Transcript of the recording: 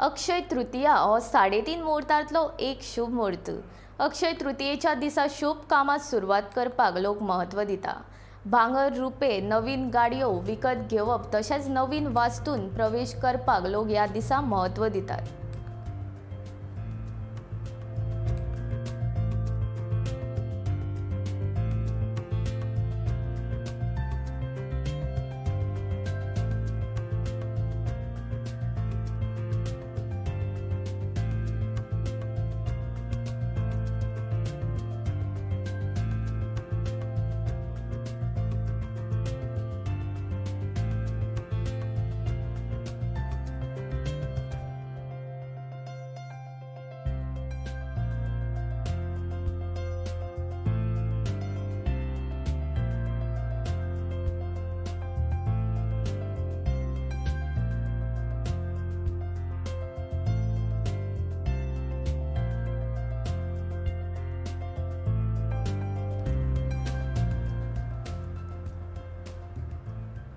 अक्षय तृतीया हो 3.5 मुहूर्तांतलो एक शुभ मुहूर्त. अक्षय तृतीयेच्या दिसा शुभ कामाक सुरवात करपाक लोक म्हत्व दिता. भांगर, रुपे, नवीन गाडयो विकत घेवप तशेंच नवीन वास्तून प्रवेश करपाक लोक ह्या दिसा म्हत्व दितात.